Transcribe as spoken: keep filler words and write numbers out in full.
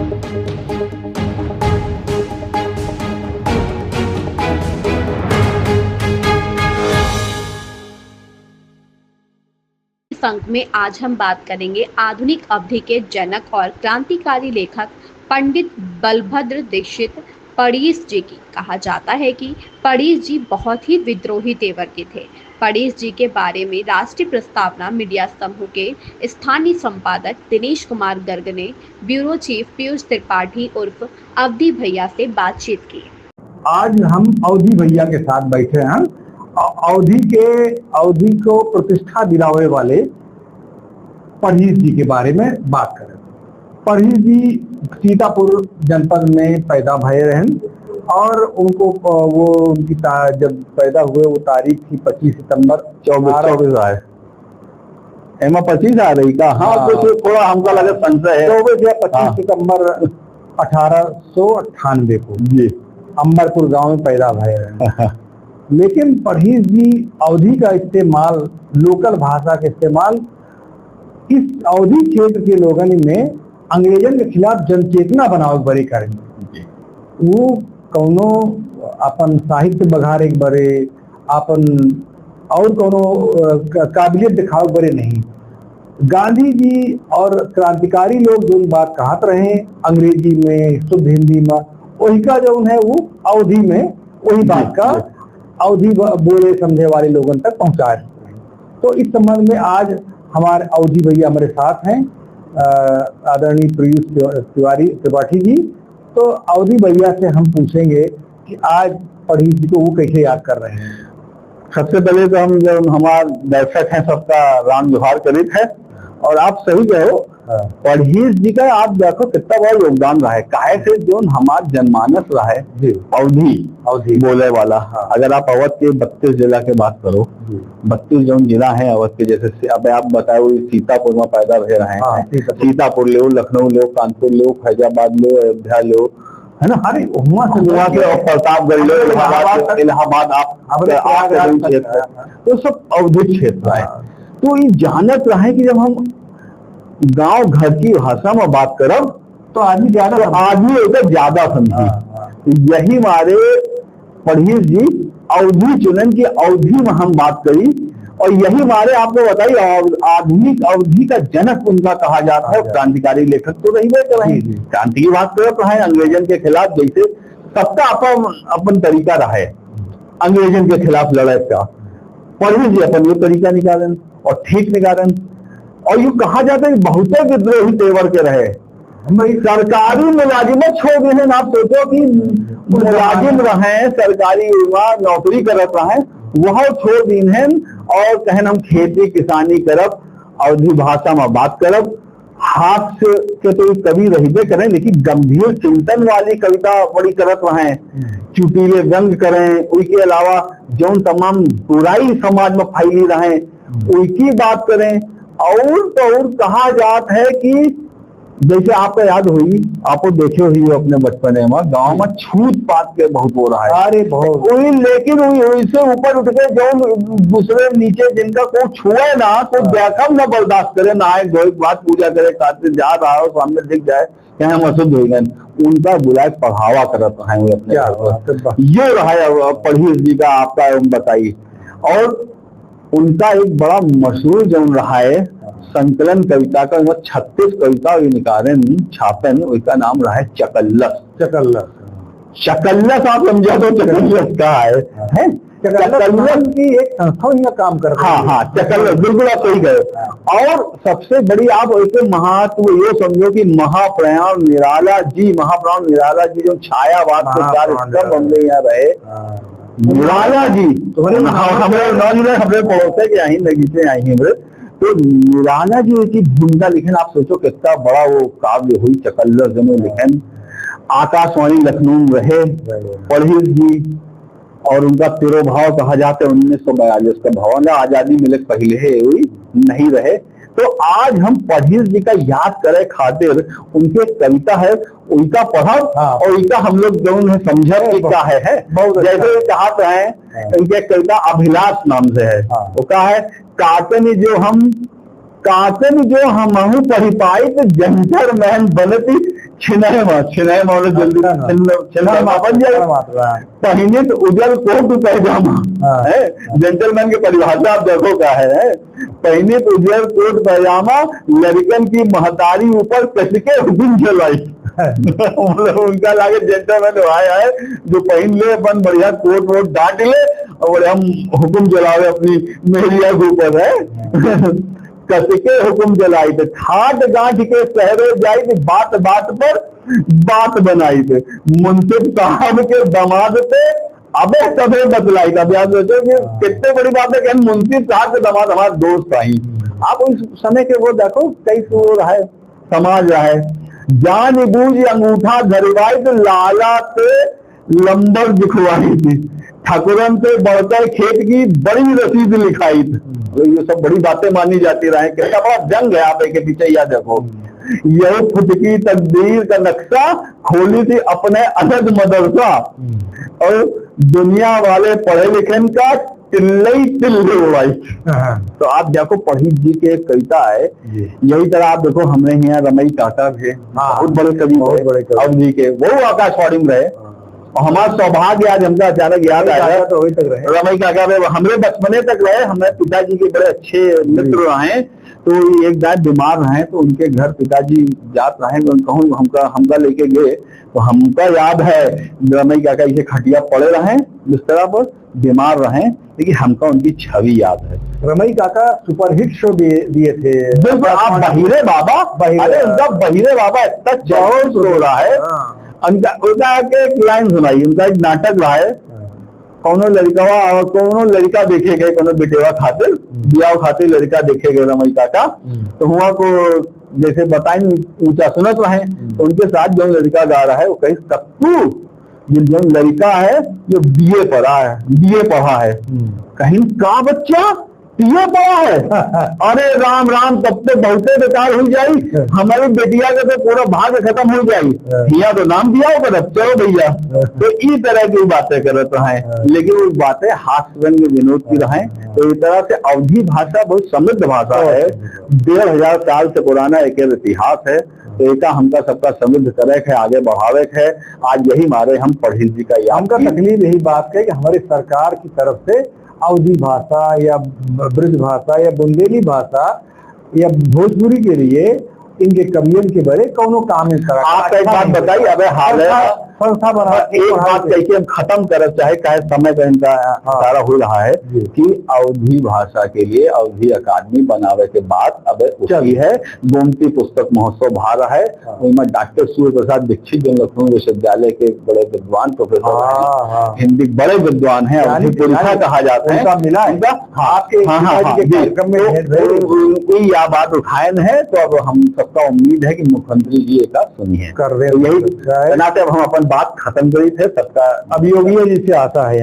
इस अंक में आज हम बात करेंगे आधुनिक अवधी के जनक और क्रांतिकारी लेखक पंडित बलभद्र दीक्षित पढ़ीस जी की। कहा जाता है कि पढ़ीस जी बहुत ही विद्रोही तेवर के थे। पढ़ीस जी के बारे में राष्ट्रीय प्रस्तावना मीडिया समूह के स्थानीय संपादक दिनेश कुमार गर्ग ने ब्यूरो चीफ पीयूष त्रिपाठी उर्फ अवधी भैया से बातचीत की। आज हम अवधी भैया के साथ बैठे हैं। अ-, अवधी के, अवधी को प्रतिष्ठा दिलावे वाले पढ़ीस जी के बारे में बात करें। पढ़ीस जी सीतापुर जनपद में पैदा भए रहन और उनको, अ, वो उनकी ता-, जब पैदा हुए वो तारीख थी पच्चीस सितंबर चौबीस, बारह चौबीस आए। एमा पच्चीस आ रही का? हाँ, हाँ। कुछ थोड़ा हमका लगे संशय है। चौबीस या पच्चीस हाँ। सितंबर अठारह सौ अट्ठानबे को जी। अंबरपुर गांव में पैदा भए रहन। लेकिन पढ़ीस जी अवधी का इस्तेमाल, लोकल भाषा के इस्तेमाल इस अवधी क्षेत्र के लोगन में अंग्रेजन के खिलाफ जनचेतना बनावे के बड़े कारण। जी। वो कौनो अपन साहित्य बघारे के बड़े, अपन और कौनो, अ, क-, काबिलियत दिखावे के बड़े नहीं। गांधी जी और क्रांतिकारी लोग जोन बात कहत रहे अंग्रेजी में, शुद्ध हिंदी में, वही का जौन है वो अवधी में वही जी, बात का जी। अवधी ब-, बोले समझे वाले लोगन तक पहुंचाए। तो इस संबंध में आज हमारे अवधी भैया हमारे साथ हैं, अ, आदरणीय पीयूष तिवा-, तिवारी, त्रिपाठी जी। तो अवधी भैया से हम पूछेंगे कि आज पढ़ीस जी को वो कैसे याद कर रहे हैं। सबसे पहले तो हम जो हमार दर्शक हैं सबका राम जोहार करीत है। और आप सही कहो, हाँ। पढ़ीस जी का आप देखो कितना बड़ा योगदान रहा है, काहे से जो हमार जनमानस रहा है, जी। अवधी, अवधी। बोले वाला। हाँ। अगर आप अवध के बत्तीस जिला के बात करो, जी। बत्तीस जौन जिला है अवध के, जैसे से, अब आप बताओ, ये सीतापुर में पैदा भए रहे हैं। हाँ, सीतापुर। सीतापुर लेओ, लखनऊ लेओ, कानपुर लेओ, फैजाबाद लेओ, अयोध्या लेओ, है ना? अरे, हुआं से हुआं से लेके और प्रतापगढ़ लेओ, इलाहाबाद इलाहाबाद तक। इलाहाबाद आप, हमारे आप प्रयागराज तक क्षेत्र है। है। तो सब अवधी क्षेत्र है। हाँ। तो ये जानत रहे कि जब हम गांव घर की भाषा में बात करब, तो आदमी ज्यादा तो समझे। आदमी ओके ज्यादा समझी। हाँ, हाँ। यही मारे पढ़ीस जी अवधी चुनन की अवधी में हम बात करी, और यही मारे आपको बताई, आ-, आधुनिक अवधी का जनक उनका कहा जाता है, हाँ, क्रांतिकारी लेखक तो रहिबे करे। जी, जी। क्रांति की बात करत रहे अंग्रेजन के खिलाफ, जैसे सबका अपन, अपन तरीका रहे अंग्रेजन के खिलाफ लड़ाई का, पढ़ीस जी अपन ये तरीका निकालन और ठीक निकालन। और यूं कहा जाता है कि बहुते विद्रोही तेवर के रहे। भाई, सरकारी मुलाजिमत छोड़ दिहन। आप सोचो कि मुलाजिम रहे, सरकारी वहाँ नौकरी करत रहे, वह छोड़ दिहन और कहन हम खेती किसानी करब, अवधी भाषा में बात करब। हास्य के तो एक कवि रहिबे करें, लेकिन गंभीर चिंतन वाली कविता बड़ी करत रहे। हम्म। चुटीले व्यंग करें, उनके अलावा जौन तमाम बुराई समाज में फैली रहे, हम्म। उनकी बात करें। और तो और कहा जात है कि जैसे आपका याद होई, आपो देखे होई अपने बचपने में, गांव में हम्म। छूत पात के बहुत हो रहा है। अरे बहुत। वही, लेकिन वही, वही से ऊपर उठ के जो दूसरे नीचे जिनका कोई छुए ना, कोई हाँ। देखब ना बर्दाश्त करे, नहाए धोए के बाद पूजा करे खातिर जा रहा हो, सामने दिख जाए, कहे हम अशुद्ध हो गए, उनका बुलाए पढ़ावा करत रहे हैं वो अपने क्या घर पर। बात है, वाह। ये रहा है अब, अब पढ़ीस जी का आपका हम बताई। और उनका एक बड़ा मशहूर जौन रहा है संकलन कविता का, वो छत्तीस कविता वो निकालन, छापन, उसका नाम रहा है चकल्लस। चकल्लस। चकल्लस आप समझो तो चकल्लस का है, हाँ। हैं? चकल्लस चकल्लस नाम की एक संस्था ही काम कर रही हाँ, है। हाँ, चकल्लस, बिल्कुल आप सही कहे। हाँ। और सबसे बड़ी आप एक महत्व ये समझो कि महाप्राण निराला जी, महाप्राण निराला जी जो छायावाद के चार महाप्राण स्तंभ निराला। हमरे यहाँ रहे, हाँ। निराला जी, तुम्हारे हाँ, नाम हमरे नौ जिले, हमरे पड़ोसे के यहीं नगीचे आई हैं हमरे। तो निराला जी की भूमिका लिखन, आप सोचो कितना बड़ा वो काव्य हुई, चकल्लस जनो लिखन। आकाशवाणी लखनऊ में रहे, रहे। पढ़ीस जी, और उनका तिरोभाव कहा जाता है उन्नीस सौ बयालीस का, भवन आजादी मिले के पहले है, वही नहीं रहे। तो आज हम पढ़ीस जी का याद करे खातिर उनके एक कविता है, उनका पढ़ब हाँ। और उनका हम लोग जौन है समझब अरे कि बहुत, क्या है, है। बहुत अच्छा। जैसे वो चाहत रहे, हाँ। उनके एक कविता अभिलाष नाम से है। हाँ। वो कहा है, "कातन जो हम, कातन जो हमहू पढ़ि पाइत, जंतर महन बनती छिनहे मा, छिनहे मा, मतलब जल्दी अच्छा ना। छिन, छिन छिनहे मा बन जाए। छिनहे मा, हाँ। पहिनित उजर कोट पैजामा, हाँ। है? जेंटलमैन के परिभाषा आप देखो का है, है? पहिनित उजर कोट पैजामा, लड़कन की महतारी ऊपर कसके हुकुम चलाई। मतलब उनका लागे जेंटलमैन भाई है, जो पहिन ले अपन बढ़िया कोट वोट डांट ले और हम हुकुम चलावे अपनी मेहरिया के ऊपर, है। कसके हुकुम चलाइत, ठाट गांठ के सहरे जाइत, बात बात पर बात बनाइत। मुंसिफ साहब के दामाद पे अबे सभे बतलाइत। अब याद रखो कि हाँ। कितने बड़ी बात है कि हम मुंसिफ साहब के दामाद हमारे दोस्त आई। हम्म। आप उस समय के वो देखो, कई तो वो रहे, समाज रहे। जान बूझ अंगूठा धरवाइत, लाला से लंबर दिखवाइत, ठाकुरन से बढ़कर खेत की बड़ी रसीद लिखाइत। हम्म। तो ये सब बड़ी बातें मानी जाती रहे। कितना बड़ा जंग है, आप एक पीछे याद रखो। हम्म। यह फुटकी तकदीर का नक्शा, खोली थी अपने अलग मदरसा। हम्म। और दुनिया वाले पढ़े लिखन का तिल्लई तिल्ली उड़ाई। हाँ। तो आप देखो, पढ़ी जी के एक कविता है, जी। यही तरह आप देखो, हमरे यहाँ रमई काका के हाँ। बहुत बड़े कवि बहुत थे, बड़े कवि। अवधी के, वो आकाशवाणी में रहे। हाँ। और हमारा सौभाग्य आज हमका अचानक याद रमई आया। काका तो वही तक रहे। रमई काका रहे, हमरे बचपने तक रहे, हमारे पिताजी के बड़े अच्छे जी। मित्र रहे। तो एक दाई बीमार रहे, तो उनके घर पिताजी जात रहे, तो कहूँ हमका, हमका लेके गए, तो हमका याद है, रमई काका इसे खटिया पड़े रहे, बिस्तरा पर, बीमार रहे, लेकिन हमका उनकी छवि याद है। रमई काका सुपरहिट शो दिए, दिए थे। बिल्कुल, आप आकाशवाणी बहिरे बाबा, बहिरे अरे, बाबा। उनका बहिरे बाबा इतना बहुत चर्चित हो रहा है। हाँ। उनका, उनका एक लाइन सुनाई, उनका एक नाटक रहा है, हाँ। कौनो लड़कवा और कौनो लड़का देखे गए, कौनो बेटेवा खातिर, हम्म। बियाह खातिर लड़का देखे गए रमई काका। हम्म। तो हुआ को जैसे बताई, ऊंचा सुनत रहे, हम्म। तो उनके साथ जो लड़का गा रहा है, वो कहीं, "कक्कू, ये जो लड़का है, ये बीए पढ़ा है, बीए पढ़ा है।" हम्म। कहीं, "का बच्चा, बीए पढ़ा है?" "अरे राम राम, तब तो बहुते बेकार हो जाई, हमारी बेटिया का तो पूरा भाग्य खत्म हो जाई।" हाँ। हिया तो नाम दिया होगा, चलो भैया। हाँ। तो ई तरह की बातें करत रहे, हाँ। लेकिन वो बातें हास्य व्यंग्य विनोद की रहे। हाँ। तो इस तरह से अवधी भाषा बहुत समृद्ध भाषा बहुत है, समृद्ध। डेढ़ हजार साल से पुराना एक इतिहास है। तो एका हमका सबका समृद्ध करे के, आगे बढ़ावे के। आज यही मारे हम पढ़ी जी का याद हमका की। तकलीफ यही बात है कि हमारी सरकार की तरफ से अवधी भाषा या ब्रज भाषा या बुंदेली भाषा या भोजपुरी के लिए इनके कवियन के बारे कौनो काम नहीं करा। आप एक बात बताई, अबे हाल है, संस्था, संस्था बना के एक बात कह के हम खत्म करत चाहे, काहे समय का इनका हाँ। इशारा हो रहा है जी। कि अवधी भाषा के लिए अवधी अकादमी बनावे के बात अबे उठी है। गोमती पुस्तक महोत्सव भा रहा है, हाँ। ओइमा डॉक्टर सूर्य प्रसाद दीक्षित, जो लखनऊ विश्वविद्यालय के बड़े विद्वान प्रोफेसर हैं, हाँ, हाँ। हिंदी के बड़े विद्वान हैं, यानी अवधी पुरुषा कहा जाता है। उनका मिला है। उनका, हाँ, आपके हाँ, हाँ, पिताजी हाँ, के जी। कार्यक्रम में तो भेंट भई। उ-, उ-, उ-, या बात उठायन है, तो अब हम सबका उम्मीद है कि मुख्यमंत्री जी एका सुनिए। कर रहे तो यही हैं, अच्छा है। नाते अब हम अपन बात खत्म करी थे, सबका अब योगिया जी से आशा है।